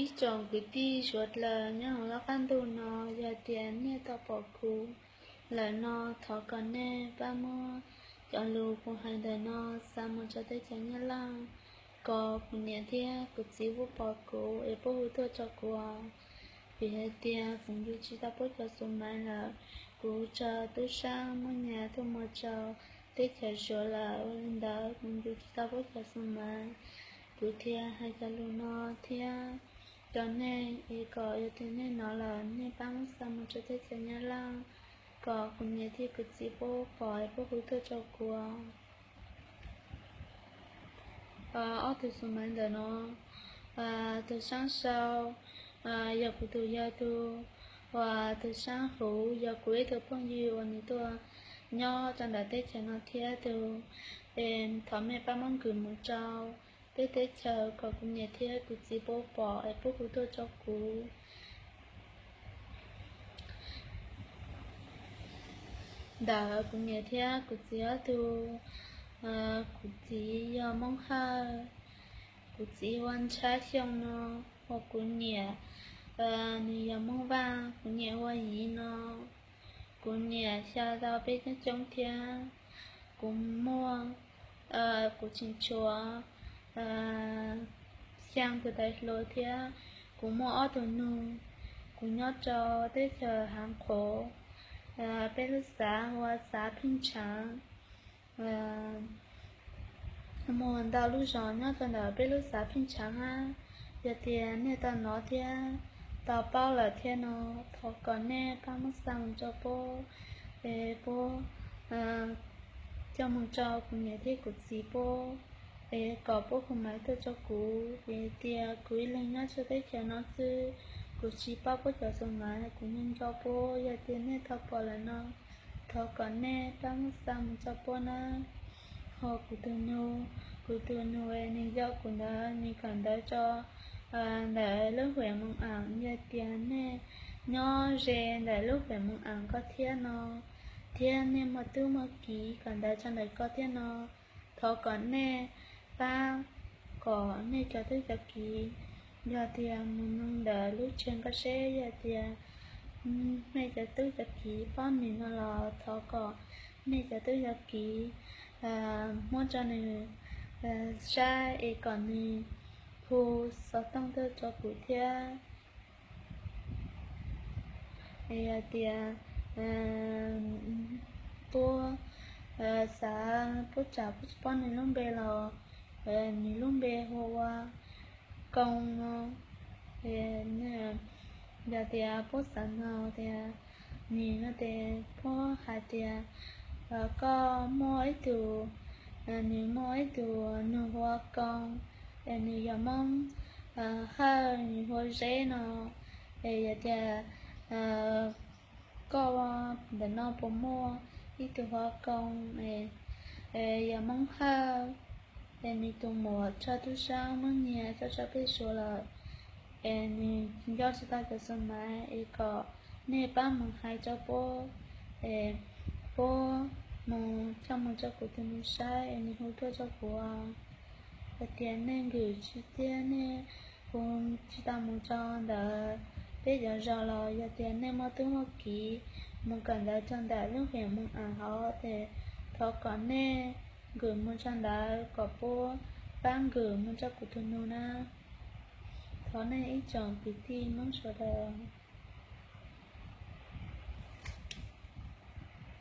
Ib tsoom kwv tij suav dlawg nyob hauv lub qab ntuj no, yog tias nej tau pom kuv lawm no, thov kom nej pab muab cov lus kuv hais ntawm no xa mus rau teb chaws Nyab Laj, kom kuv niam thiab kuv txiv puab pom kuv es puab hu tuaj rau kuv. Vim hais tias kuv yug tsis tau puab cov xu maiv lawm, kuv raug tub sab muab nyas tuaj muag rau teb chaws Suav lawm, ua li ntawd kuv yug tsis tau puab cov xu maiv. Kuv thiaj hais cov lus no thiab rau nej es kom yog tias nej hnov lawm nej pab muab xa mus rau teb chaws Nyab Laj, kom kuv niam thiab kuv txiv puab pom es puab hu tuaj rau kuv. Ob tug xu maiv ntawm no, tus saab sau yog kuv tus yawg tug, uas tus saab huv yog kuv ib tug phooj ywg uas nws tuaj nyob rau ntawm teb chaws no thiab tug. Es thov mej pab muab nkws mus rau peb teb chaws kom kuv niam thiab kuv txiv puab pom es puab hu tuaj rau kuv. Ntawm kuv niam thiab kuv txiv ob tug, kuv txiv yog Moob Hawj, kuv txiv hu ua Ntshab Xyooj no, ua kuv niam, nws yog Moob Vaj, kuv niam hu ua Yiv no. Kuv niam xya tau peb coob coob thiab. Kuv muaj, kuv tseem tshuav xyaa tus dais hluas thiab. Kuv muaj ob tug nug. Kuv nyob rau teb chaws Haav Qhuv, peb lub xav hu ua xav Pheej Tshaav. Muaj ntau lub zos nyob rau ntawm peb lub xav Pheej Tshaav hab. Yog tias nej tau hnov thiab tau paub lawm thiab no, thov kom nej pab muab xa mus rau puab, es puab coj mus rau kuv niam thiab kuv txiv puab, es kom puab hu maiv tuaj rau kuv. Vim tias kuv ib leeg nyob rau teb chaws no xwb, kuv tsis paub puab cov xu maiv, kuv nco nco puab. Yog tias nej tau pom lawm no, thov kom nej pab muab xa mus rau puab nawb. Ho kuv tus nug, kuv tus nug es nws nco kuv ntawd, nws kawm ntawv rau ntawm lub huam Moos Aam. Yog tias nej nyob ze ntawm lub huam Moos Aam ko thiab no, thiab nej muaj tub muaj kiv kawm ntawv rau ntawm ko thiab no, thov kom nej pab kom nej cov tub cov kiv, yog tias mus nug ntawm lub tsev ko seb yog tias nej cov tub cov kiv paub nws no los thov kom nej cov tub cov kiv muab rau nws saib es kom nws hu xov tooj tuaj rau kuv thiab. Es yog tias puab xav, puab tsam puab tsis paub nws lub npe los, nws lub npe hu ua Koo no. Yog tias puab xav nug tias nws no tes puab hais tias koj muaj ib tug, nws muaj ib tug nug hu ua Koo, es nws yog Moob Hawj, nws hu ua Zeb no. Es yog tias koj ntawm no puas muaj ib tug hu ua Koo, yog Moob Hawj, es nws tus muam raug tub sab muab nyiag coj tso pem Suav lawm, es nws nco tsis tau cov xu maiv, es kom nej pab mus hais rau puab, es puab mus coj mus rau kuv tus nus saib es nws hu tuaj rau kuv. Yog tias nej nkws tsis thiab nej hu tsis tau mus rau ntawm peb cov zos los yog tias nej muaj tub muaj kiv mus kawm ntawv rau ntawm lub huam Moos Aam hov, ces thov kom nej nkws mus rau ntawd kom puab pab nkws mus rau kuv tus nus na. Thov nej ib tsoom kwv tij Moob sawv daws